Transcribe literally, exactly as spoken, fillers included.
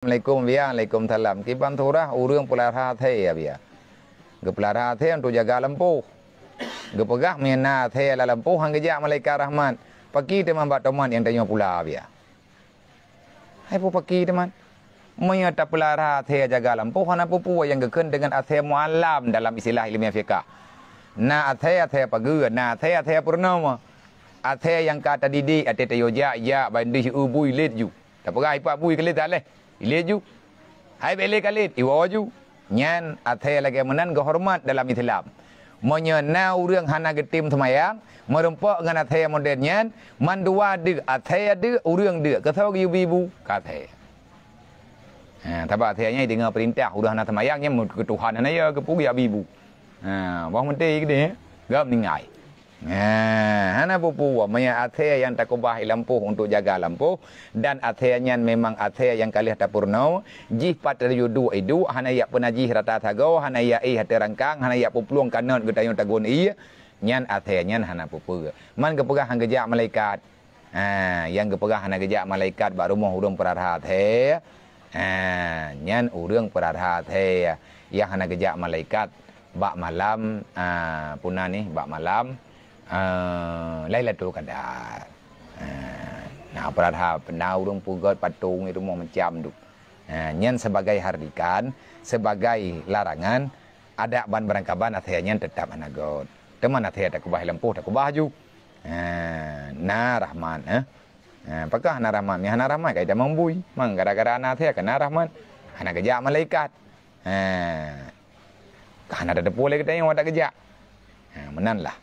Assalamualaikum, Bia. Waalaikumsalam. Kiban surah ureuëng peulara athée, Bia. Geupeulara athée untuk jaga lampôh. Geupeugah meunyoe na athée lam lampôh han geujak malaikat rahmat. Pakri teuma bak tomat nyang tanyoe pula, Bia. Hai peue pakri teuma. Meunyoe tapeulara athée jaga lampôh, hana peue-peue nyang geukheun deungon athée muallam dalam istilah ilmiah fiqah. Na athée, athée pageue, na athée, athée purnomo. Athée nyang ka tadidik, até tayue jak, jak, ban deuh eu bui lét ju. Tapeugah ipak bui keu lé taleh, ilét ju. Hai bék lé ka lét, iwoe ju. Nyan athée lagée meunan geuhoreumat dalam Islam. Meunyoe na ureuëng hana geutem seumayang, meurumpok ngon athée modél nyan, mandua deuk, athée deuk, ureuëng deuk, keusoe geuyue bi bu, ka athée. Ha, sabab athée nyan deungoe peurintah, ureuëng hana seumayang nyan meu-, keu Tuhan hana ya, geupugui abi bu. Ha, bah meuntée keudeh, gam ninggai. Nah, hana peue-peue, meunyoe athée nyang takeubah i lampôh untuk jaga lampôh, dan athée nyan memang athée nyang ka lheueh tapurnomo, jih pat tayue duek iduek, hana jak peunajih rata sagoe, hana jak éh até rangkang, hana jak peuplueng kanot geutanyoe tagun ié, nyan athée nyan hana peue-peue. Man geupeugah han geujak malaikat. Ha, nyang geupeugah hana geujak malaikat bak rumoh ureuëng peulara athée. Ha, nyan ureuëng peulara athée nyang hana geujak malaikat bak malam, ha, puna nih, bak malam, ha, Lailatul Qadar. Ha, na peulara, na ureuëng peugét patong di rumoh macam tu. Ha, nyan sebagai hardikan, sebagai larangan, adak ban beurangkaban athée nyan teutap hana gét. Teuma athée takeubah i lampôh, takeubah ju. Ha, na rahmat, eh. Ha, pakon hana rahmat? Meunyoe hana rahmat, ka itamong bui. Mang gara-gara na athée ka na rahmat. Hana geujak malaikat. Ha. Ka hana tateupeue lé geutanyoe watée geujak. Ha, meunan lah.